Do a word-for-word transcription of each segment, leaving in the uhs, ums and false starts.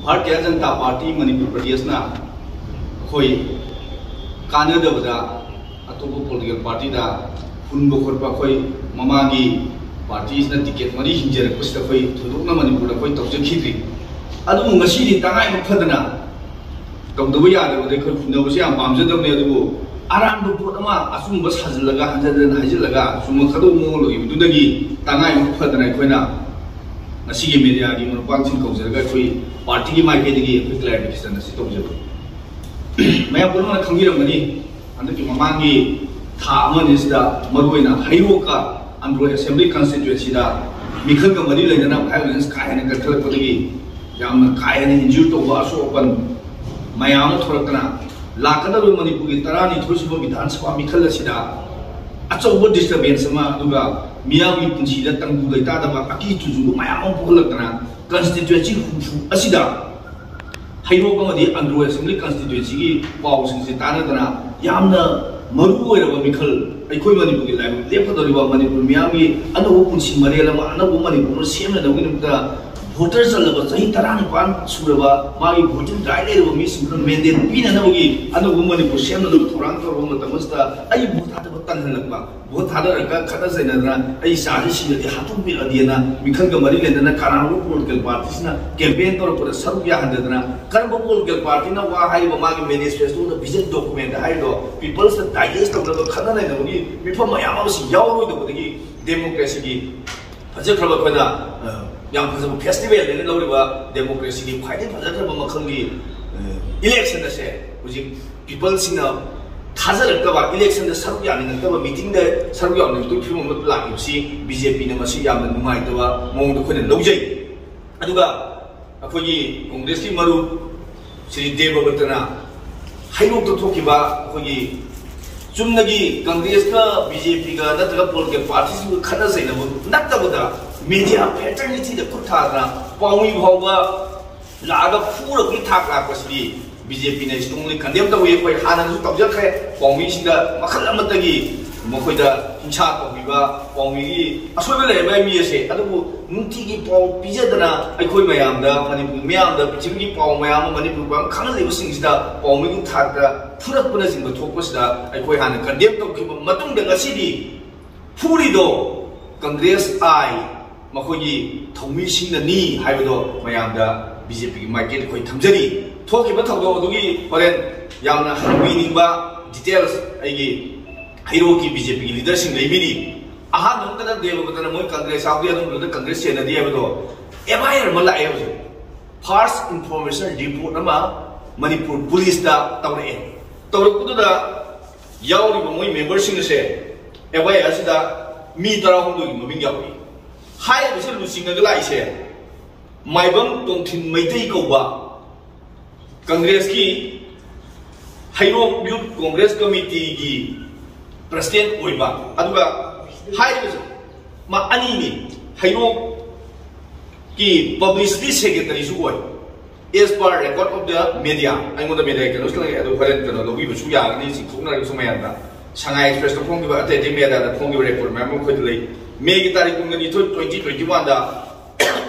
Bharatiya Janata party Manipur ꯄ꯭ꯔꯗꯦꯁꯅ ꯑꯩꯈꯣꯏ ꯀꯥꯟꯅꯗꯕꯗ ꯑꯇꯣꯞꯄ political ꯄꯥꯔꯇꯤꯗ ꯍꯨꯟꯕ ꯈꯣꯠꯄ ꯑꯩꯈꯣꯏ ꯃꯃꯥꯡꯒꯤ ꯄꯥꯔꯇꯤꯁꯤꯅ ꯇꯤꯀꯦꯠ ꯃꯔꯤ ꯍꯤꯡꯖꯔꯛꯄꯁꯤꯗ ꯑꯩꯈꯣꯏ ꯊꯣꯏꯗꯣꯛꯅ ꯃꯅꯤꯄꯨꯔꯗ ꯑꯩꯈꯣꯏ ꯇꯧꯖꯈꯤꯗ꯭ꯔꯤ꯫ ꯑꯗꯨꯕꯨ ꯉꯁꯤꯗꯤ ꯇꯉꯥꯏꯕ ꯐꯗꯅ ꯇꯧꯗꯕ ꯌꯥꯗꯕꯗ ꯑꯩꯈꯣꯏ ꯍꯨꯟꯅꯕꯁꯦ ꯌꯥꯝ ꯄꯥꯝꯖꯗꯕꯅꯦ꯫ ꯑꯗꯨꯕꯨ ꯑꯔꯥꯟꯕ ꯄꯣꯠ ꯑꯃ ꯑꯆꯨꯝꯕ ꯁꯥꯖꯤꯜꯂꯒ ꯍꯟꯖꯤꯟ ꯍꯟꯖꯤꯟ ꯍꯥꯏꯖꯤꯜꯂꯒ ꯆꯨꯝꯃꯛꯀꯗꯧꯕ ꯃꯑꯣꯡ ꯂꯩꯕꯗꯨꯗꯒꯤ ꯇꯉꯥꯏꯕ ꯐꯗꯅ ꯑꯩꯈꯣꯏꯅ ꯉꯁꯤꯒꯤ ꯃꯦꯗꯤꯌꯥꯒꯤ ꯃꯔꯨꯞ ꯃꯄꯥꯡꯁꯤꯡ ꯀꯧꯖꯔꯒ ꯑꯩꯈꯣꯏ ꯄꯥꯔꯇꯤꯒꯤ ꯃꯥꯏꯀꯩꯗꯒꯤ ꯑꯩꯈꯣꯏ ꯀ꯭ꯂꯦꯔꯤꯐꯤꯀꯦꯁꯟ ꯑꯁꯤ ꯇꯧꯖꯕꯅꯤ꯫ ꯃꯌꯥꯝ ꯄꯨꯝꯅꯃꯛꯅ ꯈꯪꯕꯤꯔꯝꯒꯅꯤ, ꯍꯟꯗꯛꯀꯤ ꯃꯃꯥꯡꯒꯤ ꯊꯥ ꯑꯃ ꯑꯅꯤꯁꯤꯗ ꯃꯔꯨꯑꯣꯏꯅ ꯍꯩꯔꯣꯛꯀ ꯑꯟꯗ꯭ꯔꯣ ꯑꯦꯁꯦꯝꯕ꯭ꯂꯤ ꯀꯟꯁꯇꯤꯇ꯭ꯋꯦꯟꯁꯤꯗ ꯃꯤꯈꯜꯒ ꯃꯔꯤ ꯂꯩꯅꯅ ꯚꯥꯏꯑꯣꯂꯦꯟꯁ ꯀꯥ ꯍꯦꯟꯅ ꯀꯟꯈꯠꯂꯛꯄꯗꯒꯤ ꯌꯥꯝꯅ ꯀꯥ ꯍꯦꯟꯅ ꯏꯟꯖꯨꯔ ꯇꯧꯕ, ꯑꯁꯣꯛ ꯑꯄꯟ ꯃꯌꯥꯝ ꯑꯃ ꯊꯣꯛꯂꯛꯇꯅ, ꯂꯥꯛꯀꯗꯧꯔꯤꯕ ꯃꯅꯤꯄꯨꯔꯒꯤ ꯇꯔꯥꯅꯤꯊꯣꯏ ꯁꯨꯕ ꯕꯤꯙꯥꯟ ꯁꯚꯥ ꯃꯤꯈꯜ ꯑꯁꯤꯗ ꯑꯆꯧꯕ ꯗꯤꯁꯇꯔꯕꯦꯟꯁ ꯑꯃ, ꯑꯗꯨꯒ ꯃꯤꯌꯥꯝꯒꯤ ꯄꯨꯟꯁꯤꯗ ꯇꯪꯗꯨ ꯂꯩꯇꯥꯗꯕ ꯑꯀꯤ ꯇꯨꯖꯨꯕ ꯃꯌꯥꯝ ꯑꯃ ꯄꯨꯍꯜꯂꯛꯇꯅ, ꯀꯟꯁꯇꯤꯇ꯭ꯋꯦꯟꯁꯤ ꯍꯨꯝꯐꯨ ꯑꯁꯤꯗ ꯍꯩꯔꯣꯛ ꯑꯃꯗꯤ ꯑꯟꯗ꯭ꯔꯣ ꯑꯦꯁꯦꯝꯕ꯭ꯂꯤ ꯀꯟꯁꯇꯤꯇ꯭ꯋꯦꯟꯁꯤꯒꯤ ꯄꯥꯎꯁꯤꯡꯁꯤ ꯇꯥꯟꯅꯗꯅ, ꯌꯥꯝꯅ ꯃꯔꯨ ꯑꯣꯏꯔꯕ ꯃꯤꯈꯜ, ꯑꯩꯈꯣꯏ ꯃꯅꯤꯄꯨꯔꯒꯤ ꯂꯥꯏꯕꯛ ꯂꯦꯞꯀꯗꯧꯔꯤꯕ ꯃꯅꯤꯄꯨꯔ ꯃꯤꯌꯥꯝꯒꯤ ꯑꯅꯧꯕ ꯄꯨꯟꯁꯤ ꯃꯔꯦꯜ ꯑꯃ, ꯑꯅꯧꯕ ꯃꯅꯤꯄꯨꯔ ꯑꯃ ꯁꯦꯝꯅꯅꯕꯒꯤꯗꯃꯛꯇ ꯚꯣꯇꯔ ꯆꯜꯂꯕ ꯆꯍꯤ ꯇꯔꯥꯅꯤꯄꯥꯟ ꯁꯨꯔꯕ, ꯃꯥꯒꯤ ꯚꯣꯇꯤꯡ ꯔꯥꯏꯠ ꯂꯩꯔꯕ ꯃꯤꯁꯤꯡꯗꯨꯅ ꯃꯦꯟꯗꯦꯠ ꯄꯤꯅꯅꯕꯒꯤ ꯑꯅꯧꯕ ꯃꯅꯤꯄꯨꯔ ꯁꯦꯝꯅꯅꯕ ꯊꯧꯔꯥꯡ ꯇꯧꯔꯕ ꯃꯇꯝ ꯑꯁꯤꯗ ꯑꯩ ꯚꯣꯠ ꯊꯥꯗꯕ ꯇꯟꯍꯜꯂꯛꯄ, ꯚꯣꯠ ꯊꯥꯗꯔꯒ ꯈꯠꯅ ꯆꯩꯅꯗꯅ ꯑꯩ ꯆꯥꯁꯤ ꯁꯤꯔꯗꯤ ꯍꯥꯠꯇꯣꯛꯄꯤꯔꯛꯑꯗꯤꯅ ꯃꯤꯈꯜꯒ ꯃꯔꯤ ꯂꯩꯅꯅ ꯀꯅꯥꯒꯨꯝꯕ ꯄꯣꯂꯤꯇꯤꯀꯦꯜ ꯄꯥꯔꯇꯤꯁꯤꯅ ꯀꯦꯝꯄꯦꯟ ꯇꯧꯔꯛꯄꯗ ꯁꯔꯨꯛ ꯌꯥꯍꯟꯗꯗꯅ, ꯀꯔꯝꯕ ꯄꯣꯂꯤꯇꯤꯀꯦꯜ ꯄꯥꯔꯇꯤꯅ ꯋꯥ ꯍꯥꯏꯔꯤꯕ, ꯃꯥꯒꯤ ꯃꯦꯅꯤꯐꯦꯁꯇꯣꯗ, ꯚꯤꯖꯟ ꯗꯣꯀꯨꯃꯦꯟꯗ ꯍꯥꯏꯔꯤꯗꯣ ꯄꯤꯄꯜꯁꯇ ꯗꯥꯏꯖꯦꯁ ꯇꯧꯅꯕ ꯈꯠꯅ ꯅꯩꯅꯕꯒꯤ ꯃꯤꯐꯝ ꯃꯌꯥꯝ ꯑꯃꯁꯤ ꯌꯥꯎꯔꯣꯏꯗꯧꯕꯗꯒꯤ ꯗꯦꯃꯣꯀ꯭ꯔꯦꯁꯤꯒꯤ ꯐꯖꯈ꯭ꯔꯕ, ꯑꯩꯈꯣꯏꯅ, ꯑ, ꯌꯥꯝ ꯐꯖꯕ ꯐꯦꯁꯇꯤꯚꯦꯜꯅꯦꯅ ꯂꯧꯔꯤꯕ ꯗꯦꯃꯣꯀ꯭ꯔꯦꯁꯤꯒꯤ ꯈ꯭ꯋꯥꯏꯗꯒꯤ ꯐꯖꯈ꯭ꯔꯕ ꯃꯈꯜꯒꯤ, ꯑ, ꯏꯂꯦꯛꯁꯟ ꯑꯁꯦ ꯍꯧꯖꯤꯛ ꯄꯤꯄꯜꯁꯤꯡꯅ ꯊꯥꯖꯔꯛꯇꯕ, ꯏꯂꯦꯛꯁꯟꯗ ꯁꯔꯨꯛ ꯌꯥꯅꯤꯡꯉꯛꯇꯕ, ꯃꯤꯇꯤꯡꯗ ꯁꯔꯨꯛ ꯌꯥꯅꯤꯡꯉꯛꯇꯕꯒꯤ ꯐꯤꯕꯝ ꯑꯃ ꯂꯥꯛꯂꯤꯕꯁꯤ ꯕꯤ ꯖꯦ ꯄꯤꯅ ꯃꯁꯤ ꯌꯥꯝꯅ ꯅꯨꯡꯉꯥꯏꯇꯕ ꯃꯑꯣꯡꯗ ꯑꯩꯈꯣꯏꯅ ꯂꯧꯖꯩ꯫ ꯑꯗꯨꯒ ꯑꯩꯈꯣꯏꯒꯤ ꯀꯣꯡꯒ꯭ꯔꯦꯁꯀꯤ ꯃꯔꯨꯞ ꯁ꯭ꯔꯤ ꯗꯦꯕꯕ꯭ꯔꯇꯅ ꯍꯩꯔꯣꯛꯇ ꯊꯣꯛꯈꯤꯕ ꯑꯩꯈꯣꯏꯒꯤ ꯆꯨꯝꯅꯒꯤ ꯀꯪꯒ꯭ꯔꯦꯁꯀ ꯕꯤ ꯖꯦ ꯄꯤꯒ ꯅꯠꯇ꯭ꯔꯒ ꯄꯣꯂꯤꯇꯤꯀꯦꯜ ꯄꯥꯔꯇꯤꯁꯤꯡꯒ ꯈꯠꯅ ꯆꯩꯅꯕ ꯅꯠꯇꯕꯗ, ꯃꯦꯗꯤꯌꯥ ꯐ꯭ꯔꯦꯇꯔꯅꯤꯇꯤꯗ ꯈꯨꯠ ꯊꯥꯗꯅ ꯄꯥꯎꯃꯤ ꯐꯥꯎꯕ ꯂꯥꯛꯑꯒ ꯐꯨꯔꯕꯒꯤ ꯊꯥꯛ ꯂꯥꯛꯄꯁꯤꯗꯤ ꯕꯤ ꯖꯦ ꯄꯤꯅ strongly condemn ꯇꯧꯏ꯫ ꯑꯩꯈꯣꯏ ꯍꯥꯟꯅꯁꯨ ꯇꯧꯖꯈ꯭ꯔꯦ, ꯄꯥꯎꯃꯤꯁꯤꯡꯗ ꯃꯈꯜ ꯑꯃꯠꯇꯒꯤ ꯃꯈꯣꯏꯗ ꯍꯤꯡꯁꯥ ꯇꯧꯕꯤꯕ, ꯄꯥꯎꯃꯤꯒꯤ ꯑꯁꯣꯏꯕ ꯂꯩꯔꯝꯕ ꯃꯤ ꯑꯁꯦ, ꯑꯗꯨꯕꯨ ꯅꯨꯡꯇꯤꯒꯤ ꯄꯥꯎ ꯄꯤꯖꯗꯅ ꯑꯩꯈꯣꯏ ꯃꯌꯥꯝꯗ, ꯃꯅꯤꯄꯨꯔ ꯃꯤꯌꯥꯝꯗ, ꯄ꯭ꯔꯤꯊꯤꯕꯤꯒꯤ ꯄꯥꯎ ꯃꯌꯥꯝ ꯑꯃ ꯃꯅꯤꯄꯨꯔ ꯄꯨꯝꯕ ꯈꯪꯍꯜꯂꯤꯕꯁꯤꯡꯁꯤꯗ ꯄꯥꯎꯃꯤꯒꯤ ꯊꯥꯛꯇ ꯐꯨꯔꯛꯄꯅꯆꯤꯡꯕ ꯊꯣꯛꯄꯁꯤꯗ ꯑꯩꯈꯣꯏ ꯍꯥꯟꯅ ꯀꯟꯗꯦꯝ ꯇꯧꯈꯤꯕ ꯃꯇꯨꯡꯗ ꯉꯁꯤꯗꯤ ꯐꯨꯔꯤꯗꯣ ꯀꯪꯒ꯭ꯔꯦꯁ ꯑꯥꯏ, ꯃꯈꯣꯏꯒꯤ ꯊꯧꯃꯤꯁꯤꯡꯅꯅꯤ ꯍꯥꯏꯕꯗꯣ ꯃꯌꯥꯝꯗ ꯕꯤ ꯖꯦ ꯄꯤꯒꯤ ꯃꯥꯏꯀꯩꯗ ꯑꯩꯈꯣꯏ ꯊꯝꯖꯔꯤ꯫ ꯊꯣꯛꯈꯤꯕ ꯊꯧꯗꯣꯛ ꯑꯗꯨꯒꯤ ꯍꯣꯔꯦꯟ ꯌꯥꯝꯅ ꯍꯪꯕꯤꯅꯤꯡꯕ details ꯑꯩꯒꯤ ꯍꯩꯔꯣꯛꯀꯤ ꯕꯤ ꯖꯦ ꯄꯤꯒꯤ ꯂꯤꯗꯔꯁꯤꯡ ꯂꯩꯕꯤꯔꯤ꯫ ꯑꯍꯥꯟꯕ ꯃꯛꯇꯗ ꯗꯦꯕꯕ꯭ꯔꯇꯅ ꯃꯣꯏ ꯀꯪꯒ꯭ꯔꯦꯁ ꯌꯥꯎꯗꯦ, ꯑꯗꯨꯝꯕꯗ ꯀꯪꯒ꯭ꯔꯦꯁ ꯆꯦꯟꯅꯗꯦ ꯍꯥꯏꯕꯗꯣ ꯑꯦꯐ ꯑꯥꯏ ꯑꯥꯔ ꯑꯃ ꯂꯥꯛꯑꯦ ꯍꯧꯖꯤꯛ꯫ First information report ꯑꯃ ꯃꯅꯤꯄꯨꯔ ꯄꯨꯂꯤꯁꯇ ꯇꯧꯔꯛꯑꯦ꯫ ꯇꯧꯔꯛꯄꯗꯨꯗ ꯌꯥꯎꯔꯤꯕ ꯃꯣꯏ ꯃꯦꯝꯕꯔꯁꯤꯡ ꯑꯁꯦ ꯑꯦꯐ ꯑꯥꯏ ꯑꯥꯔ ꯑꯁꯤꯗ ꯃꯤ ꯇꯔꯥꯍꯨꯝꯗꯣꯏꯒꯤ ꯃꯃꯤꯡ ꯌꯥꯎꯏ꯫ ꯍꯥꯏꯔꯤꯕꯁꯤ ꯂꯨꯆꯤꯡꯉꯒ ꯂꯥꯛꯏꯁꯦ ꯃꯥꯏꯕꯝ ꯇꯣꯝꯊꯤꯟ ꯃꯩꯇꯩ ꯀꯧꯕ ꯀꯪꯒ꯭ꯔꯦꯁꯀꯤ ꯍꯩꯔꯣꯛ ꯌꯨꯠ ꯀꯣꯡꯒ꯭ꯔꯦꯁ ꯀꯃꯤꯇꯤꯒꯤ ꯄ꯭ꯔꯁꯤꯗꯦꯟ ꯑꯣꯏꯕ, ꯑꯗꯨꯒ ꯍꯥꯏꯔꯤꯕꯁꯤ ꯃꯥ ꯑꯅꯤꯅꯤ꯫ ꯍꯩꯔꯣꯛꯀꯤ ꯄꯕ꯭ꯂꯤꯁꯤꯇꯤ ꯁꯦꯀ꯭ꯔꯦꯇꯔꯤꯁꯨ ꯑꯣꯏ꯫ As per record of the media, ꯑꯩꯉꯣꯟꯗ ꯃꯦꯗꯤꯌꯥ ꯀꯩꯅꯣꯁꯨ ꯂꯩ, ꯑꯗꯨ ꯍꯣꯔꯦꯟ ꯀꯩꯅꯣ ꯂꯧꯕꯤꯕꯁꯨ ꯌꯥꯒꯅꯤ, ꯆꯤꯡꯊꯣꯛꯅꯔꯒꯁꯨ ꯃꯌꯥꯝꯗ꯫ ꯁꯉꯥꯏ ꯑꯦꯛꯁꯄ꯭ꯔꯦꯁꯇ ꯐꯣꯡꯈꯤꯕ, ꯑꯇꯩ ꯑꯇꯩ ꯃꯦꯗꯤꯌꯥꯗ ꯐꯣꯡꯈꯤꯕ ꯔꯦꯀꯣꯔꯗ ꯃꯌꯥꯝ ꯑꯃ ꯑꯩꯈꯣꯏꯗ ꯂꯩ꯫ ꯃꯦꯒꯤ ꯇꯥꯔꯤꯛ ꯀꯨꯟꯒ ꯅꯤꯊꯣꯏ, twenty twenty one ꯗ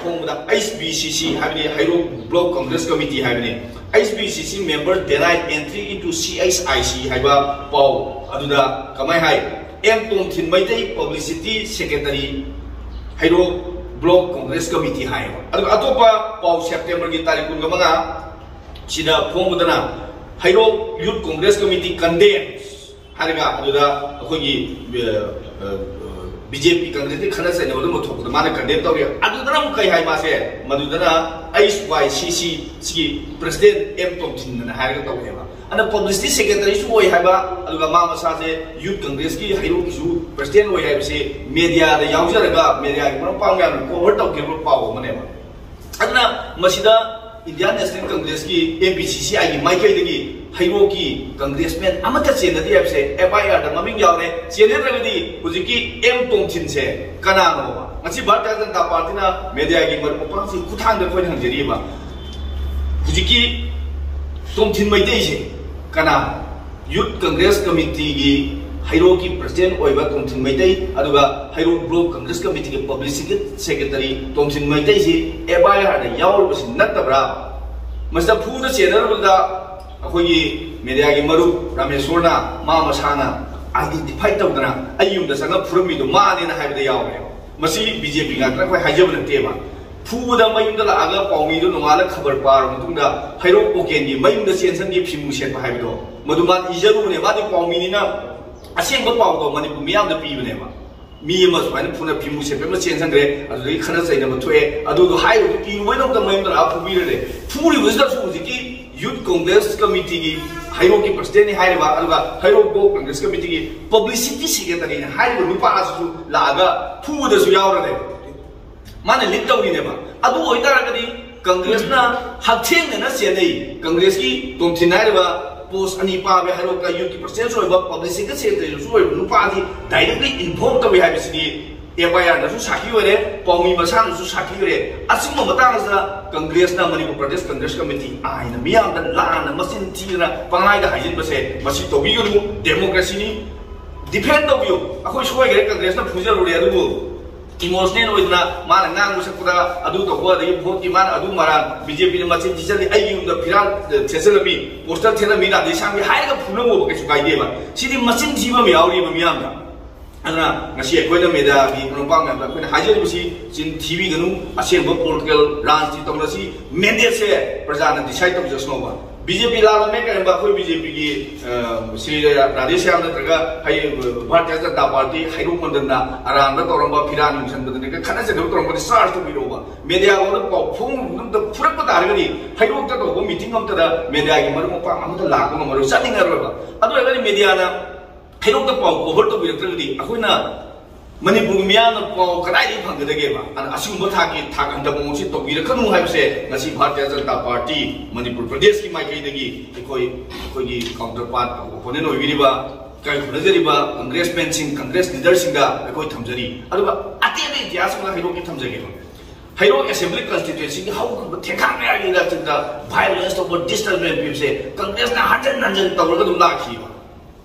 ꯐꯣꯡꯕꯗ ꯑꯩꯆ ꯕꯤ ꯁꯤ ꯁꯤ ꯍꯥꯏꯕꯅꯤ, ꯍꯩꯔꯣꯛ ꯕ꯭ꯂꯣꯛ ꯀꯪꯒ꯭ꯔꯦꯁ ꯀꯃꯤꯇꯤ ꯍꯥꯏꯕꯅꯤ, ꯑꯩꯆ ꯕꯤ ꯁꯤ ꯁꯤ member denied entry into C H I C ꯍꯥꯏꯕ ꯄꯥꯎ ꯑꯗꯨꯗ ꯀꯃꯥꯏ ꯍꯥꯏ? M Tomthin Meitei, publicity secretary, Heirok block congress committee ꯍꯥꯏꯌꯦꯕ꯫ ꯑꯗꯨꯒ ꯑꯇꯣꯞꯄ ꯄꯥꯎ ꯁꯦꯞꯇꯦꯝꯕꯔꯒꯤ ꯇꯥꯔꯤꯛ ꯀꯨꯟꯒ ꯃꯉꯥ ꯁꯤꯗ ꯐꯣꯡꯕꯗꯅ ꯍꯩꯔꯣꯛ ꯌꯨꯠ ꯀꯪꯒ꯭ꯔꯦꯁ ꯀꯃꯤꯇꯤ condemn ꯍꯥꯏꯔꯒ ꯑꯗꯨꯗ ꯑꯩꯈꯣꯏꯒꯤ ꯕꯤ ꯖꯦ ꯄꯤ ꯀꯪꯒ꯭ꯔꯦꯁꯀꯤ ꯈꯠꯅ ꯆꯩꯅꯕ ꯑꯗꯨꯝꯕ ꯊꯣꯛꯄꯗ ꯃꯥꯅ ꯀꯟꯗꯦꯝ ꯇꯧꯔꯤ꯫ ꯑꯗꯨꯗꯅ ꯑꯃꯨꯛ ꯀꯩ ꯍꯥꯏ ꯃꯥꯁꯦ? ꯃꯗꯨꯗꯅ ꯑꯩꯆ ꯋꯥꯏ ꯁꯤ ꯁꯤ ꯁꯤꯒꯤ ꯄ꯭ꯔꯁꯤꯗꯦꯟ ꯑꯦꯝ ꯇꯣꯝꯊꯤꯟꯗꯅ ꯍꯥꯏꯔꯒ ꯇꯧꯋꯦꯕ꯫ ꯑꯗꯨꯅ ꯄꯕ꯭ꯂꯤꯁꯤꯇꯤ ꯁꯦꯀ꯭ꯔꯦꯇꯔꯤꯁꯨ ꯑꯣꯏ ꯍꯥꯏꯕ, ꯑꯗꯨꯒ ꯃꯥ ꯃꯁꯥꯁꯦ ꯌꯨꯠ ꯀꯪꯒ꯭ꯔꯦꯁꯀꯤ ꯍꯩꯔꯣꯛꯀꯤꯁꯨ ꯄ꯭ꯔꯁꯤꯗꯦꯟ ꯑꯣꯏ ꯍꯥꯏꯕꯁꯤ ꯃꯦꯗꯤꯌꯥꯗ ꯌꯥꯎꯖꯔꯒ ꯃꯦꯗꯤꯌꯥꯒꯤ ꯃꯔꯨꯞ ꯃꯄꯥꯡ ꯃꯌꯥꯝꯅ ꯀꯣꯚꯔ ꯇꯧꯈꯤꯕ ꯄꯥꯎ ꯑꯃꯅꯦꯕ꯫ ꯑꯗꯨꯅ ꯃꯁꯤꯗ ꯏꯟꯗꯤꯌꯥꯟ ꯅꯦꯁꯅꯦꯜ ꯀꯪꯒ꯭ꯔꯦꯁꯀꯤ, ꯑꯦꯝ ꯄꯤ ꯁꯤ ꯁꯤ ꯑꯥꯏꯒꯤ ꯃꯥꯏꯀꯩꯗꯒꯤ ꯍꯩꯔꯣꯛꯀꯤ ꯀꯪꯒ꯭ꯔꯦꯁꯃꯦꯟ ꯑꯃꯠꯇ ꯆꯦꯟꯅꯗꯦ ꯍꯥꯏꯕꯁꯦ ꯑꯦꯐ ꯑꯥꯏ ꯑꯥꯔꯗ ꯃꯃꯤꯡ ꯌꯥꯎꯔꯦ꯫ ꯆꯦꯟꯅꯗ꯭ꯔꯒꯗꯤ ꯍꯧꯖꯤꯛꯀꯤ ꯑꯦꯝ ꯇꯣꯝꯊꯤꯟꯁꯦ ꯀꯅꯥꯅꯣꯕ? ꯉꯁꯤ ꯚꯥꯔꯇꯤꯌ ꯖꯅꯇꯥ ꯄꯥꯔꯇꯤꯅ ꯃꯦꯗꯤꯌꯥꯒꯤ ꯃꯔꯨꯞ ꯃꯄꯥꯡꯁꯤꯡ ꯈꯨꯠꯊꯥꯡꯗ ꯑꯩꯈꯣꯏꯅ ꯍꯪꯖꯔꯤꯕ ꯍꯧꯖꯤꯛꯀꯤ ꯇꯣꯝꯊꯤꯟ ꯃꯩꯇꯩꯁꯦ ꯀꯅꯥꯅꯣ? ꯌꯨꯠ ꯀꯪꯒ꯭ꯔꯦꯁ ꯀꯃꯤꯇꯤꯒꯤ ꯍꯩꯔꯣꯛꯀꯤ ꯄ꯭ꯔꯁꯤꯗꯦꯟ ꯑꯣꯏꯕ ꯇꯣꯝꯊꯤꯟ ꯃꯩꯇꯩ, ꯑꯗꯨꯒ ꯍꯩꯔꯣꯛ ꯕ꯭ꯂꯣꯛ ꯀꯪꯒ꯭ꯔꯦꯁ ꯀꯃꯤꯇꯤꯒꯤ ꯄꯕ꯭ꯂꯤꯁꯤꯇꯤ ꯁꯦꯀ꯭ꯔꯦꯇꯔꯤ ꯇꯣꯝꯊꯤꯟ ꯃꯩꯇꯩꯁꯤ ꯑꯦꯐ ꯑꯥꯏ ꯑꯥꯔꯗ ꯌꯥꯎꯔꯤꯕꯁꯤ ꯅꯠꯇꯕ꯭ꯔꯥ? ꯃꯁꯤꯗ ꯐꯨꯗ ꯆꯦꯟꯅꯔꯨꯕꯗ ꯑꯩꯈꯣꯏꯒꯤ ꯃꯦꯗꯤꯌꯥꯒꯤ ꯃꯔꯨꯞ ꯔꯥꯃꯦꯁꯣꯔꯅ ꯃꯥ ꯃꯁꯥꯅ ꯑꯥꯏꯗꯦꯟꯇꯤꯐꯥꯏ ꯇꯧꯗꯅ ꯑꯩ ꯌꯨꯝꯗ ꯆꯪꯉ ꯐꯨꯔꯝꯃꯤꯗꯣ ꯃꯥꯅꯦꯅ ꯍꯥꯏꯕꯗ ꯌꯥꯎꯔꯦ꯫ ꯃꯁꯤ ꯕꯤ ꯖꯦ ꯄꯤ ꯉꯥꯛꯇꯅ ꯑꯩꯈꯣꯏ ꯍꯥꯏꯖꯕ ꯅꯠꯇꯦꯕ꯫ ꯐꯨꯕꯗ ꯃꯌꯨꯝꯗ ꯂꯥꯛꯑꯒ ꯄꯥꯎꯃꯤꯗꯨ ꯅꯣꯡꯉꯥꯜꯂ ꯈꯕꯔ ꯄꯥꯔꯕ ꯃꯇꯨꯡꯗ ꯍꯩꯔꯣꯛ ꯄꯣꯀꯦꯟꯒꯤ ꯃꯌꯨꯝꯗ ꯆꯦꯟꯁꯟꯒꯤ ꯐꯤꯃꯨ ꯁꯦꯠꯄ ꯍꯥꯏꯕꯗꯣ ꯃꯗꯨ ꯃꯥꯅ ꯏꯖꯔꯨꯕꯅꯦ꯫ ꯃꯥꯗꯤ ꯄꯥꯎꯃꯤꯅꯤꯅ ꯑꯁꯦꯡꯕ ꯄꯥꯎꯗꯣ ꯃꯅꯤꯄꯨꯔ ꯃꯤꯌꯥꯝꯗ ꯄꯤꯕꯅꯦꯕ꯫ ꯃꯤ ꯑꯃ ꯁꯨꯃꯥꯏꯅ ꯐꯨꯅ ꯐꯤꯃꯨ ꯁꯦꯠꯄ ꯑꯃ ꯆꯦꯟꯁꯟꯈ꯭ꯔꯦ, ꯑꯗꯨꯗꯒꯤ ꯈꯠꯅ ꯆꯩꯅꯕ ꯊꯣꯛꯑꯦ, ꯑꯗꯨꯗꯣ ꯍꯥꯏꯔꯨꯕꯗꯨ ꯏꯔꯨꯕꯩꯗꯃꯛꯇ ꯃꯌꯨꯝꯗ ꯂꯥꯛꯑ ꯐꯨꯕꯤꯔꯦ꯫ ꯐꯨꯔꯤꯕꯁꯤꯗꯁꯨ ꯍꯧꯖꯤꯛꯀꯤ ꯌꯨꯠ ꯀꯣꯡꯒ꯭ꯔꯦꯁ ꯀꯃꯤꯇꯤꯒꯤ ꯍꯩꯔꯣꯛꯀꯤ ꯄ꯭ꯔꯁꯤꯗꯦꯟꯅꯤ ꯍꯥꯏꯔꯤꯕ, ꯑꯗꯨꯒ ꯍꯩꯔꯣꯛ ꯕ꯭ꯂꯣꯛ ꯀꯣꯡꯒ꯭ꯔꯦꯁ ꯀꯃꯤꯇꯤꯒꯤ ꯄꯕ꯭ꯂꯤꯁꯤꯇꯤ ꯁꯦꯀ꯭ꯔꯦꯇꯔꯤꯅꯤ ꯍꯥꯏꯔꯤꯕ ꯅꯨꯄꯥ ꯑꯁꯤꯁꯨ ꯂꯥꯛꯑꯒ ꯐꯨꯕꯗꯁꯨ ꯌꯥꯎꯔ ꯂꯩ꯫ ꯃꯥꯅ ꯂꯤꯗ ꯇꯧꯔꯤꯅꯦꯕ꯫ ꯑꯗꯨ ꯑꯣꯏꯇꯥꯔꯒꯗꯤ ꯀꯪꯒ꯭ꯔꯦꯁꯅ ꯍꯛꯊꯦꯡꯅꯅ ꯆꯦꯟꯅꯩ꯫ ꯀꯪꯒ꯭ꯔꯦꯁꯀꯤ ꯇꯣꯝꯊꯤꯟ ꯍꯥꯏꯔꯤꯕ ꯄꯣꯁ ꯑꯅꯤ ꯄꯥꯕ ꯍꯩꯔꯣꯛꯇ ꯌꯨꯠꯀꯤ ꯄ꯭ꯔꯁꯤꯗꯦꯟꯁꯨ ꯑꯣꯏꯕ, ꯄꯕ꯭ꯂꯤꯁꯤꯇꯤꯒ ꯁꯦꯀ꯭ꯔꯦꯇꯔꯤꯁꯨ ꯑꯣꯏꯕ ꯅꯨꯄꯥꯗꯤ ꯗꯥꯏꯔꯦꯛꯂꯤ ꯏꯟꯐꯣꯔꯝ ꯇꯧꯏ ꯍꯥꯏꯕꯁꯤꯗꯤ ꯑꯦꯐ ꯑꯥꯏ ꯑꯥꯔꯗꯁꯨ ꯁꯥꯈꯤ ꯑꯣꯏꯔꯦ, ꯄꯥꯎꯃꯤ ꯃꯁꯥꯅꯁꯨ ꯁꯥꯈꯤ ꯑꯣꯏꯔꯦ꯫ ꯑꯁꯤꯒꯨꯝꯕ ꯃꯇꯥꯡ ꯑꯁꯤꯗ ꯀꯪꯒ꯭ꯔꯦꯁꯅ, ꯃꯅꯤꯄꯨꯔ ꯄ꯭ꯔꯗꯦꯁ ꯀꯪꯒ꯭ꯔꯦꯁ ꯀꯃꯤꯇꯤ ꯑꯥꯏꯅ ꯃꯤꯌꯥꯝꯗ ꯂꯥꯟꯅ ꯃꯆꯤꯟ ꯊꯤꯗꯅ ꯄꯪꯍꯥꯏꯗ ꯍꯥꯏꯖꯤꯟꯕꯁꯦ ꯃꯁꯤ ꯇꯧꯕꯤꯒꯅꯨ꯫ ꯗꯦꯃꯣꯀ꯭ꯔꯦꯁꯤꯅꯤ, ꯗꯤꯐꯦꯟ ꯇꯧꯕꯤꯌꯨ꯫ ꯑꯩꯈꯣꯏ ꯁꯣꯏꯈ꯭ꯔꯦ, ꯀꯪꯒ꯭ꯔꯦꯁꯅ ꯐꯨꯖꯔꯨꯔꯦ, ꯑꯗꯨꯕꯨ ꯏꯃꯣꯁꯅꯦꯜ ꯑꯣꯏꯗꯅ ꯃꯥꯅ ꯉꯥꯡꯕ ꯁꯛꯄꯗ ꯑꯗꯨ ꯇꯧꯕ, ꯑꯗꯒꯤ ꯚꯣꯠꯀꯤ ꯃꯥꯅ ꯑꯗꯨ ꯃꯔꯥꯟ, ꯕꯤ ꯖꯦ ꯄꯤꯅ ꯃꯆꯤꯟ ꯊꯤꯖꯜꯂꯤ, ꯑꯩꯒꯤ ꯌꯨꯝꯗ ꯐꯤꯔꯥꯜ, ꯑ, ꯊꯦꯠꯆꯜꯂꯝꯃꯤ, ꯄꯣꯁꯇꯔ ꯊꯦꯠꯂꯝꯃꯤ, ꯔꯥꯙꯦ ꯁ꯭ꯌꯥꯝꯒꯤ ꯍꯥꯏꯔꯒ ꯐꯨꯅꯧꯑꯣꯕ, ꯀꯩꯁꯨ ꯀꯥꯏꯗꯦꯕ꯫ ꯁꯤꯗꯤ ꯃꯆꯤꯟ ꯊꯤꯕ ꯑꯃ ꯌꯥꯎꯔꯤꯕ ꯃꯤꯌꯥꯝꯗ꯫ ꯑꯗꯨꯅ ꯉꯁꯤ ꯑꯩꯈꯣꯏꯅ ꯃꯦꯗꯤꯌꯥꯒꯤ ꯃꯔꯨꯞ ꯃꯄꯥꯡ ꯃꯌꯥꯝꯗ ꯑꯩꯈꯣꯏꯅ ꯍꯥꯏꯖꯔꯤꯕꯁꯤ, ꯆꯤꯟ ꯊꯤꯕꯤꯒꯅꯨ, ꯑꯁꯦꯡꯕ ꯄꯣꯂꯤꯇꯤꯀꯦꯜ ꯔꯥꯖꯅꯤꯇꯤ ꯇꯧꯅꯁꯤ, ꯃꯦꯟꯗꯦꯠꯁꯦ ꯄ꯭ꯔꯖꯥꯅ ꯗꯤꯁꯥꯏꯠ ꯇꯧꯖꯁꯅꯣꯕ꯫ ꯕꯤ ꯖꯦ ꯄꯤ ꯂꯥꯜꯂꯝꯃꯦ ꯀꯔꯤꯒꯨꯝꯕ ꯑꯩꯈꯣꯏ ꯕꯤ ꯖꯦ ꯄꯤꯒꯤ, ꯑ, ꯁ꯭ꯔꯤ ꯔꯥꯙꯦ ꯁ꯭ꯌꯥꯝ ꯅꯠꯇ꯭ꯔꯒ ꯍꯩ, ꯚꯥꯔꯇꯤꯌ ꯖꯅꯇꯥ ꯄꯥꯔꯇꯤ ꯍꯩꯔꯣꯛ ꯃꯟꯗꯟꯅ ꯑꯔꯥꯟꯕ ꯇꯧꯔꯝꯕ, ꯐꯤꯔꯥꯟ ꯌꯨꯡꯁꯟꯕꯗꯅꯦ, ꯈꯠꯅ ꯆꯩꯅꯕ ꯇꯧꯔꯝꯕꯗꯤ ꯆꯥꯔꯖ ꯇꯧꯕꯤꯔꯛꯑꯣꯕ꯫ ꯃꯦꯗꯤꯌꯥ ꯐꯥꯎꯗ ꯄꯥꯎ ꯐꯣꯡ ꯑꯝꯇ ꯐꯨꯔꯛꯄ ꯇꯥꯔꯒꯗꯤ ꯍꯩꯔꯣꯛꯇ ꯇꯧꯕ ꯃꯤꯇꯤꯡ ꯑꯝꯇꯗ ꯃꯦꯗꯤꯌꯥꯒꯤ ꯃꯔꯨꯞ ꯃꯄꯥꯡ ꯑꯃꯠꯇ ꯂꯥꯛꯄ ꯉꯝꯃꯔꯣꯏ, ꯆꯠꯅꯤꯡꯉꯔꯣꯏꯕ꯫ ꯑꯗꯨ ꯑꯣꯏꯔꯒꯗꯤ ꯃꯦꯗꯤꯌꯥꯅ ꯍꯩꯔꯣꯛꯇ ꯄꯥꯎ ꯀꯣꯚꯔ ꯇꯧꯕꯤꯔꯛꯇ꯭ꯔꯒꯗꯤ ꯑꯩꯈꯣꯏꯅ ꯃꯅꯤꯄꯨꯔꯒꯤ ꯃꯤꯌꯥꯝꯅ ꯄꯥꯎ ꯀꯗꯥꯏꯗꯒꯤ ꯐꯪꯒꯗꯒꯦꯕ? ꯑꯗꯨꯅ ꯑꯁꯤꯒꯨꯝꯕ ꯊꯥꯛꯀꯤ ꯊꯥꯛ ꯍꯟꯊꯕ ꯃꯑꯣꯡꯁꯤ ꯇꯧꯕꯤꯔꯛꯀꯅꯨ ꯍꯥꯏꯕꯁꯦ ꯉꯁꯤ ꯚꯥꯔꯇꯤꯌ ꯖꯅꯇꯥ ꯄꯥꯔꯇꯤ ꯃꯅꯤꯄꯨꯔ ꯄ꯭ꯔꯗꯦꯁꯀꯤ ꯃꯥꯏꯀꯩꯗꯒꯤ ꯑꯩꯈꯣꯏ, ꯑꯩꯈꯣꯏꯒꯤ ꯀꯥꯎꯟꯇꯔ ꯄꯥꯔꯠ, ꯑꯣꯄꯣꯅꯦꯟ ꯑꯣꯏꯕꯤꯔꯤꯕ, ꯀꯔꯤ ꯈꯨꯠꯅꯖꯔꯤꯕ ꯀꯪꯒ꯭ꯔꯦꯁꯃꯦꯟꯁꯤꯡ, ꯀꯪꯒ꯭ꯔꯦꯁ ꯂꯤꯗꯔꯁꯤꯡꯗ ꯑꯩꯈꯣꯏ ꯊꯝꯖꯔꯤ꯫ ꯑꯗꯨꯒ ꯑꯇꯦꯟꯕ ꯏꯇꯤꯍꯥꯁ ꯑꯃ ꯍꯩꯔꯣꯛꯀꯤ ꯊꯝꯖꯒꯦꯕ꯫ ꯍꯩꯔꯣꯛ ꯑꯦꯁꯦꯝꯕ꯭ꯂꯤ ꯀꯟꯁꯇꯤꯇ꯭ꯌꯨꯑꯦꯟꯁꯤꯒꯤ ꯍꯧꯈ꯭ꯔꯕ ꯊꯦꯡꯈꯥꯡ ꯃꯌꯥꯒꯤ ꯏꯂꯦꯛꯁꯟꯗ ꯚꯥꯏꯑꯣꯂꯦꯟꯁ ꯇꯧꯕ, ꯗꯤꯁꯇꯔꯕꯦꯟꯁ ꯄꯤꯕꯁꯦ ꯀꯪꯒ꯭ꯔꯦꯁꯅ ꯍꯟꯖꯟ ꯍꯟꯖꯟ ꯇꯧꯔꯒ ꯑꯗꯨꯝ ꯂꯥꯛꯈꯤꯕ꯫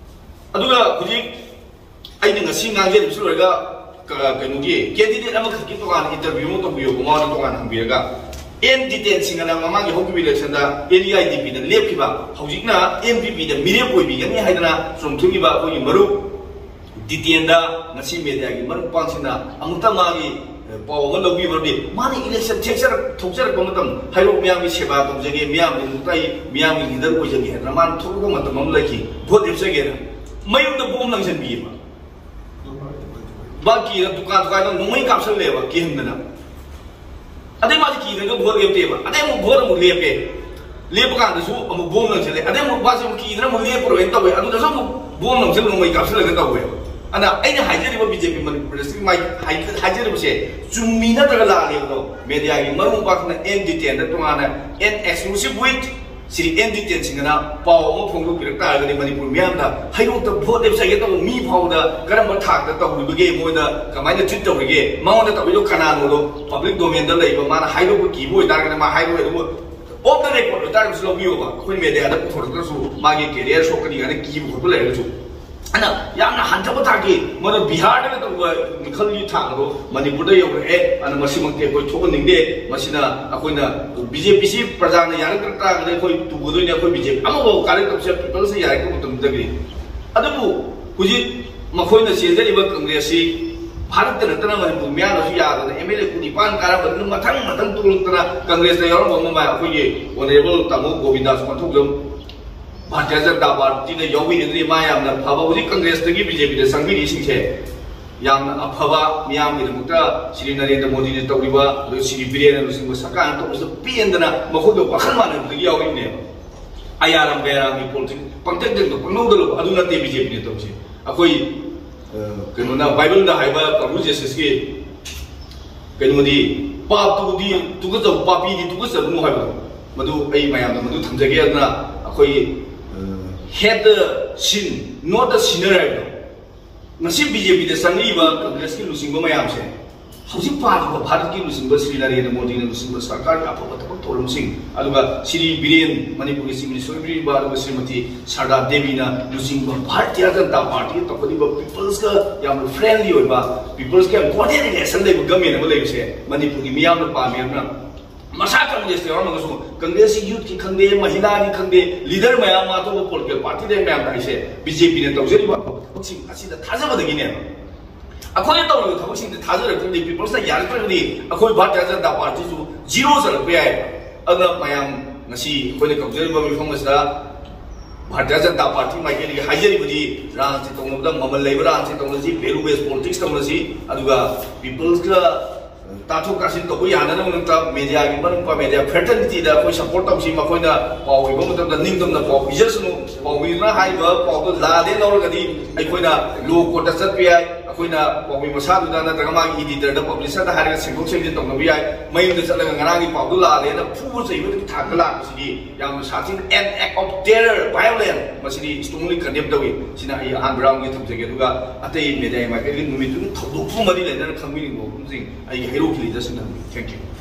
ꯑꯗꯨꯒ ꯍꯧꯖꯤꯛ ꯑꯩꯅ ꯉꯁꯤ ꯉꯥꯡꯖꯔꯤꯕꯁꯤ ꯂꯣꯏꯔꯒ ꯀ- ꯀꯩꯅꯣꯒꯤ ꯀꯦꯟꯗꯤꯗꯦꯠ ꯑꯃꯈꯛꯀꯤ ꯇꯣꯉꯥꯟꯅ ꯏꯟꯇꯔꯚ꯭ꯌꯨ ꯑꯃ ꯇꯧꯕꯤꯌꯣꯕ, ꯃꯉꯣꯟꯗ ꯇꯣꯉꯥꯟꯅ ꯍꯪꯕꯤꯔꯒ, ꯑꯦꯟ ꯗꯤꯇꯦꯟ ꯁꯤꯡꯍꯅ ꯃꯃꯥꯡꯒꯤ ꯍꯧꯈꯤꯕ ꯏꯂꯦꯛꯁꯟꯗ ꯑꯦꯟ ꯏ ꯑꯥꯏ ꯗꯤ ꯄꯤꯗ ꯂꯦꯞꯈꯤꯕ, ꯍꯧꯖꯤꯛꯅ ꯑꯦꯟ ꯄꯤ ꯄꯤꯗ ꯃꯤꯔꯦꯞ ꯑꯣꯏꯕꯤꯒꯅꯤ ꯍꯥꯏꯗꯅ ꯆꯣꯡꯊꯣꯛꯈꯤꯕ ꯑꯩꯈꯣꯏꯒꯤ ꯃꯔꯨꯞ ꯗꯤꯇꯦꯟꯗ ꯉꯁꯤ ꯃꯦꯗꯤꯌꯥꯒꯤ ꯃꯔꯨꯞ ꯃꯄꯥꯡꯁꯤꯡꯅ ꯑꯃꯨꯛꯇ ꯃꯥꯒꯤ, ꯑꯦ, ꯄꯥꯎ ꯑꯃ ꯂꯧꯕꯤꯕꯗꯤ, ꯃꯥꯅ ꯏꯂꯦꯛꯁꯟ ꯊꯦꯛꯆꯔꯛ- ꯊꯣꯛꯆꯔꯛꯄ ꯃꯇꯝ, ꯍꯩꯔꯣꯛ ꯃꯤꯌꯥꯝꯒꯤ ꯁꯦꯕꯥ ꯇꯧꯖꯒꯦ, ꯃꯤꯌꯥꯝꯒꯤ ꯃꯇꯥꯏ, ꯃꯤꯌꯥꯝꯒꯤ ꯂꯤꯗꯔ ꯑꯣꯏꯖꯒꯦ ꯍꯥꯏꯗꯅ ꯃꯥꯅ ꯊꯣꯛꯂꯛꯄ ꯃꯇꯝ ꯑꯃ ꯂꯩꯈꯤ, ꯚꯣꯠ ꯂꯦꯞꯆꯒꯦꯅ ꯃꯌꯨꯝꯗ ꯕꯣꯝ ꯂꯪꯁꯤꯟꯕꯤꯌꯦꯕ꯫ ꯕꯥ ꯀꯤꯔ ꯗꯨꯀꯥꯟ ꯊꯨꯒꯥꯏꯗ ꯅꯣꯡꯃꯩ ꯀꯥꯞꯁꯜꯂꯦꯕ ꯀꯤꯍꯟꯗꯅ꯫ ꯑꯗꯩ ꯃꯥꯁꯦ ꯀꯤꯗ꯭ꯔꯒ ꯚꯣꯠ ꯂꯦꯞꯇꯦꯕ꯫ ꯑꯗꯩ ꯑꯃꯨꯛ ꯚꯣꯠ ꯑꯃꯨꯛ ꯂꯦꯞꯄꯦ꯫ ꯂꯦꯞꯄ ꯀꯥꯟꯗꯁꯨ ꯑꯃꯨꯛ ꯕꯣꯝ ꯂꯪꯁꯤꯜꯂꯦ꯫ ꯑꯗꯩ ꯑꯃꯨꯛ ꯃꯥꯁꯦ ꯑꯃꯨꯛ ꯀꯤꯗꯅ ꯑꯃꯨꯛ ꯂꯦꯞꯄꯔꯣꯏꯅ ꯇꯧꯋꯦ꯫ ꯑꯗꯨꯗꯁꯨ ꯑꯃꯨꯛ ꯕꯣꯝ ꯂꯪꯁꯤꯜꯂ ꯅꯣꯡꯃꯩ ꯀꯥꯞꯁꯤꯜꯂꯒ ꯇꯧꯋꯦ꯫ ꯑꯗ ꯑꯩꯅ ꯍꯥꯏꯖꯔꯤꯕ ꯕꯤ ꯖꯦ ꯄꯤ ꯃꯅꯤꯄꯨꯔ ꯗꯤꯁꯇ꯭ꯔꯤꯛ ꯃꯥꯏ ꯍꯥꯏ- ꯍꯥꯏꯖꯔꯤꯕꯁꯦ ꯆꯨꯝꯃꯤ ꯅꯠꯇ꯭ꯔꯒ ꯂꯥꯜꯂꯤ ꯍꯥꯏꯕꯗꯣ ꯃꯦꯗꯤꯌꯥꯒꯤ ꯃꯔꯨꯞ ꯃꯄꯥꯡꯁꯤꯡꯅ ꯑꯦꯟ ꯗꯤꯇꯦꯟꯗ ꯇꯣꯉꯥꯟꯅ an exclusive with Shri N Diten ꯁꯤꯡꯍꯅ ꯄꯥꯎ ꯑꯃ ꯐꯣꯡꯗꯣꯛꯄꯤꯔꯛ ꯇꯥꯔꯒꯗꯤ ꯃꯅꯤꯄꯨꯔ ꯃꯤꯌꯥꯝꯗ ꯍꯩꯔꯣꯛꯇ ꯚꯣꯠ ꯂꯦꯞꯆꯒꯦ ꯇꯧꯕ ꯃꯤ ꯐꯥꯎꯕꯗ ꯀꯔꯝꯕ ꯊꯥꯛꯇ ꯇꯧꯔꯤꯕꯒꯦ, ꯃꯣꯏꯗ ꯀꯃꯥꯏꯅ ꯇ꯭ꯔꯤꯠ ꯇꯧꯔꯤꯒꯦ, ꯃꯉꯣꯟꯗ ꯇꯧꯔꯤꯗꯣ ꯀꯅꯥꯅꯣꯗꯣ ꯄꯕ꯭ꯂꯤꯛ ꯗꯣꯃꯦꯟꯗ ꯂꯩꯕ, ꯃꯥꯅ ꯍꯥꯏꯗꯣꯛꯄ ꯀꯤꯕ ꯑꯣꯏꯇꯥꯔꯒꯗꯤ ꯃꯥ ꯍꯥꯏꯔꯣꯏ꯫ ꯑꯗꯨꯕꯨ ꯑꯣꯐ ꯗ ꯔꯦꯀꯣꯔꯗ ꯑꯣꯏꯇꯥꯔꯒꯁꯨ ꯂꯧꯕꯤꯌꯣꯕ, ꯑꯩꯈꯣꯏ ꯃꯦꯗꯤꯌꯥꯗ ꯄꯨꯊꯣꯔꯛꯇ꯭ꯔꯁꯨ ꯃꯥꯒꯤ ꯀꯦꯔꯤꯌꯔ ꯁꯣꯛꯀꯅꯤ ꯀꯥꯏꯅ ꯀꯤꯕ ꯈꯣꯠꯄ ꯂꯩꯔꯒꯁꯨ꯫ ꯑꯗꯨꯅ ꯌꯥꯝꯅ ꯍꯟꯊꯕ ꯊꯥꯛꯀꯤ ꯃꯗꯨ ꯕꯤꯍꯥꯔꯗꯒ ꯇꯧꯕ ꯃꯤꯈꯜꯒꯤ ꯊꯥꯛ ꯑꯗꯣ ꯃꯅꯤꯄꯨꯔꯗ ꯌꯧꯔꯛꯑꯦ꯫ ꯑꯗꯨꯅ ꯃꯁꯤꯃꯛꯇꯤ ꯑꯩꯈꯣꯏ ꯊꯣꯛꯍꯟꯅꯤꯡꯗꯦ꯫ ꯃꯁꯤꯅ ꯑꯩꯈꯣꯏꯅ ꯕꯤ ꯖꯦ ꯄꯤꯁꯤ ꯄ꯭ꯔꯖꯥꯅ ꯌꯥꯔꯛꯇ꯭ꯔ ꯇꯥꯔꯒꯗꯤ ꯑꯩꯈꯣꯏ ꯇꯨꯒꯗꯣꯏꯅꯦ꯫ ꯑꯩꯈꯣꯏ ꯕꯤ ꯖꯦ ꯄꯤ ꯑꯃꯐꯥꯎ ꯀꯥꯔꯛꯇꯕꯁꯦ ꯄꯤꯄꯜꯁꯅ ꯌꯥꯔꯛꯇꯕ ꯃꯇꯝꯗꯒꯤ꯫ ꯑꯗꯨꯕꯨ ꯍꯧꯖꯤꯛ ꯃꯈꯣꯏꯅ ꯆꯦꯟꯖꯔꯤꯕ ꯀꯪꯒ꯭ꯔꯦꯁꯁꯤ ꯚꯥꯔꯠꯇ ꯅꯠꯇꯅ ꯃꯅꯤꯄꯨꯔ ꯃꯤꯌꯥꯝꯅꯁꯨ ꯌꯥꯗꯅ ꯑꯦꯝ ꯑꯦꯜ ꯑꯦ ꯀꯨꯟꯅꯤꯄꯥꯟ ꯀꯥꯔꯝꯕꯗꯨꯅ ꯃꯊꯪ ꯃꯊꯪ ꯇꯣꯛꯂꯛꯇꯅ ꯀꯪꯒ꯭ꯔꯦꯁꯇ ꯌꯥꯎꯔꯝꯕ ꯑꯃ ꯑꯩꯈꯣꯏꯒꯤ ꯑꯣꯅꯔꯦꯕꯜ ꯇꯥꯃꯣ ꯒꯣꯕꯤꯟꯗꯥꯁ ꯄꯥꯟꯊꯧꯖꯝ ꯚꯥꯔꯇꯤꯌ ꯖꯅꯇꯥ ꯄꯥꯔꯇꯤꯗ ꯌꯥꯎꯕꯤꯔꯤꯗꯨꯅꯤ꯫ ꯃꯥ ꯌꯥꯝꯅ ꯐꯕ, ꯍꯧꯖꯤꯛ ꯀꯪꯒ꯭ꯔꯦꯁꯇꯒꯤ ꯕꯤ ꯖꯦ ꯄꯤꯗ ꯆꯪꯕꯤꯔꯤꯁꯤꯡꯁꯦ ꯌꯥꯝꯅ ꯑꯐꯕ, ꯃꯤꯌꯥꯝꯒꯤꯗꯃꯛꯇ ꯁ꯭ꯔꯤ ꯅꯔꯦꯟꯗ꯭ꯔ ꯃꯣꯗꯤꯅ ꯇꯧꯔꯤꯕ, ꯑꯗꯨ ꯁ꯭ꯔꯤ ꯕꯤꯔꯦꯟꯅ ꯂꯨꯆꯤꯡꯕ ꯁꯔꯀꯥꯔꯅ ꯇꯧꯕꯁꯤꯗ ꯄꯦꯟꯗꯅ ꯃꯈꯣꯏꯒ ꯋꯥꯈꯜ ꯃꯥꯟꯅꯕꯗꯒꯤ ꯌꯥꯎꯔꯤꯕꯅꯦꯕ꯫ ꯑꯌꯥꯔꯝ ꯕꯌꯥꯔꯝꯒꯤ ꯄꯣꯂꯤꯇꯤꯛꯁ ꯄꯪꯇꯦꯛ ꯇꯦꯛꯄ ꯄꯪꯅꯧꯗ ꯂꯧꯕ ꯑꯗꯨ ꯅꯠꯇꯦ ꯕꯤ ꯖꯦ ꯄꯤꯅ ꯇꯧꯔꯤꯁꯦ꯫ ꯑꯩꯈꯣꯏ, ꯑ, ꯀꯩꯅꯣꯅ ꯕꯥꯏꯕꯜꯗ ꯍꯥꯏꯕ ꯄ꯭ꯔꯚꯨ ꯖꯤꯁꯁꯀꯤ ꯀꯩꯅꯣꯗꯤ, "ꯄꯥꯞꯇꯨꯗꯤ ꯇꯨꯀꯠꯆꯧ, ꯄꯥꯄꯤꯗꯤ ꯇꯨꯀꯠꯆꯔꯨꯅꯨ" ꯍꯥꯏꯕꯗꯣ, ꯃꯗꯨ ꯑꯩ ꯃꯌꯥꯝꯗ ꯃꯗꯨ ꯊꯝꯖꯒꯦ꯫ ꯑꯗꯨꯅ ꯑꯩꯈꯣꯏ, ꯑ, "Hate the sin, not the sinner" ꯍꯥꯏꯕꯗꯣ, ꯉꯁꯤ ꯕꯤ ꯖꯦ ꯄꯤꯗ ꯆꯪꯉꯛꯏꯕ ꯀꯪꯒ꯭ꯔꯦꯁꯀꯤ ꯂꯨꯆꯤꯡꯕ ꯃꯌꯥꯝꯁꯦ, ꯍꯧꯖꯤꯛ ꯄꯥꯜꯂꯤꯕ ꯚꯥꯔꯠꯀꯤ ꯂꯨꯆꯤꯡꯕ ꯁ꯭ꯔꯤ ꯅꯔꯦꯟꯗ꯭ꯔ ꯃꯣꯗꯤꯅ ꯂꯨꯆꯤꯡꯕ ꯁꯔꯀꯥꯔꯒꯤ ꯑꯐꯕ ꯊꯕꯛ ꯊꯧꯔꯝꯁꯤꯡ, ꯑꯗꯨꯒ ꯁ꯭ꯔꯤ ꯕꯤꯔꯦꯟ, ꯃꯅꯤꯄꯨꯔꯒꯤ ꯆꯤꯐ ꯃꯤꯅꯤꯁꯇꯔ ꯑꯣꯏꯕꯤꯔꯤꯕ, ꯑꯗꯨꯒ ꯁ꯭ꯔꯤꯃꯇꯤ ꯁꯔꯗꯥ ꯗꯦꯕꯤꯅ ꯂꯨꯆꯤꯡꯕ ꯚꯥꯔꯇꯤꯌꯥ ꯖꯅꯇꯥ ꯄꯥꯔꯇꯤꯒ ꯇꯧꯒꯗꯧꯔꯤꯕ ꯄꯤꯄꯜꯁꯀ ꯌꯥꯝꯅ ꯐ꯭ꯔꯦꯟꯂꯤ ꯑꯣꯏꯕ, ꯄꯤꯄꯜꯁꯀ ꯌꯥꯝ ꯀꯣꯑꯣꯔꯗꯤꯅꯦꯠ ꯔꯤꯂꯦꯁꯟ ꯂꯩꯕ ꯒꯃꯦꯟ ꯑꯃ ꯂꯩꯕꯁꯦ ꯃꯅꯤꯄꯨꯔꯒꯤ ꯃꯤꯌꯥꯝꯅ ꯄꯥꯝꯃꯤ꯫ ꯑꯗꯨꯅ ꯃꯁꯥ ꯀꯪꯒ꯭ꯔꯦꯁꯇ ꯌꯥꯎꯔꯝꯃꯒꯁꯨ ꯀꯪꯒ꯭ꯔꯦꯁꯀꯤ ꯌꯨꯠꯀꯤ ꯈꯪꯗꯦ, ꯃꯍꯤꯂꯥꯒꯤ ꯈꯪꯗꯦ, ꯂꯤꯗꯔ ꯃꯌꯥꯝ ꯑꯃ, ꯑꯇꯣꯞꯄ ꯄꯣꯂꯤꯇꯤꯀꯦꯜ ꯄꯥꯔꯇꯤꯗ ꯃꯌꯥꯝꯅ ꯍꯥꯏꯁꯦ ꯕꯤ ꯖꯦ ꯄꯤꯅ ꯇꯧꯖꯔꯤꯕ ꯊꯕꯛꯁꯤꯡ ꯑꯁꯤꯗ ꯊꯥꯖꯕꯗꯒꯤꯅꯦꯕ꯫ ꯑꯩꯈꯣꯏꯅ ꯇꯧꯔꯤꯕ ꯊꯕꯛꯁꯤꯡꯁꯦ ꯊꯥꯖꯔꯛꯇ꯭ꯔꯒꯗꯤ, ꯄꯤꯄꯜꯁꯅ ꯌꯥꯔꯛꯇ꯭ꯔꯒꯗꯤ ꯑꯩꯈꯣꯏ ꯚꯥꯔꯇꯤꯌ ꯖꯅꯇꯥ ꯄꯥꯔꯇꯤꯁꯨ ꯖꯤꯔꯣ ꯆꯠꯂꯛꯄ ꯌꯥꯏꯌꯦꯕ꯫ ꯑꯗꯨꯅ ꯃꯌꯥꯝ ꯉꯁꯤ ꯑꯩꯈꯣꯏꯅ ꯀꯧꯖꯔꯤꯕ ꯃꯤꯐꯝ ꯑꯁꯤꯗ ꯚꯥꯔꯇꯤꯌ ꯖꯅꯇꯥ ꯄꯥꯔꯇꯤ ꯃꯥꯏꯀꯩꯗꯒꯤ ꯍꯥꯏꯖꯔꯤꯕꯗꯤ, ꯔꯥꯖꯅꯤꯇꯤ ꯇꯧꯅꯕꯗ ꯃꯃꯜ ꯂꯩꯕ ꯔꯥꯖꯅꯤꯇꯤ ꯇꯧꯅꯁꯤ, ꯚꯦꯂꯨ ꯕꯦꯁ ꯄꯣꯂꯤꯇꯤꯛꯁ ꯇꯧꯅꯁꯤ, ꯑꯗꯨꯒ ꯄꯤꯄꯜꯁꯀ ꯇꯥꯊꯣꯛ ꯇꯥꯁꯤꯟ ꯇꯧꯕ ꯌꯥꯅꯅꯕ ꯃꯦꯗꯤꯌꯥꯒꯤ ꯃꯔꯝ, ꯃꯦꯗꯤꯌꯥ ꯐ꯭ꯔꯦꯇꯔꯅꯤꯇꯤꯗ ꯑꯩꯈꯣꯏ ꯁꯄꯣꯔꯠ ꯇꯧꯁꯤ꯫ ꯃꯈꯣꯏꯅ ꯄꯥꯎ ꯏꯕ ꯃꯇꯝꯗ ꯅꯤꯡꯇꯝꯅ ꯄꯥꯎ ꯄꯤꯖꯁꯅꯨ꯫ ꯄꯥꯎꯃꯤꯗꯨꯅ ꯍꯥꯏꯔꯤꯕ ꯄꯥꯎꯗꯨ ꯂꯥꯜꯂꯦ ꯂꯧꯔꯒꯗꯤ ꯑꯩꯈꯣꯏꯅ ꯂꯣ ꯀꯣꯔꯠꯇ ꯆꯠꯄ ꯌꯥꯏ꯫ ꯑꯩꯈꯣꯏꯅ ꯄꯥꯎꯃꯤ ꯃꯁꯥꯗꯨꯗ ꯅꯠꯇ꯭ꯔꯒ ꯃꯥꯒꯤ ꯏꯗꯤꯇꯔꯗ, ꯄꯕ꯭ꯂꯤꯁꯔꯗ ꯍꯥꯏꯔꯒ ꯁꯦꯡꯗꯣꯛ ꯁꯦꯡꯖꯤꯟ ꯇꯧꯅꯕ ꯌꯥꯏ꯫ ꯃꯌꯨꯝꯗ ꯆꯠꯂꯒ ꯉꯔꯥꯡꯒꯤ ꯄꯥꯎꯗꯨ ꯂꯥꯜꯂꯦꯅ ꯐꯨꯕ ꯆꯩꯕꯒꯤ ꯊꯥꯛꯇ ꯂꯥꯛꯄꯁꯤꯗꯤ ꯌꯥꯝꯅ ꯁꯥꯊꯤꯅ an act of terror, violence, ꯃꯁꯤꯗꯤ strongly condemn ꯇꯧꯏ꯫ ꯁꯤꯅ ꯑꯩ ꯑꯍꯥꯟꯕ ꯔꯥꯎꯟꯒꯤ ꯊꯝꯖꯒꯦ꯫ ꯑꯗꯨꯒ ꯑꯇꯩ ꯃꯦꯗꯤꯌꯥꯒꯤ ꯃꯥꯏꯀꯩꯒꯤ ꯅꯨꯃꯤꯠꯇꯨꯒꯤ ꯊꯧꯗꯣꯛꯇꯨ ꯃꯔꯤ ꯂꯩꯅꯅ ꯈꯪꯕꯤꯅꯤꯡꯕ ꯋꯥꯐꯝꯁꯤꯡ ꯑꯩꯒꯤ ꯍꯩꯔꯣꯛꯀꯤ ꯂꯤꯗꯔꯁꯤꯡꯗ ꯍꯪꯕꯤꯌꯨ꯫ Thank you꯫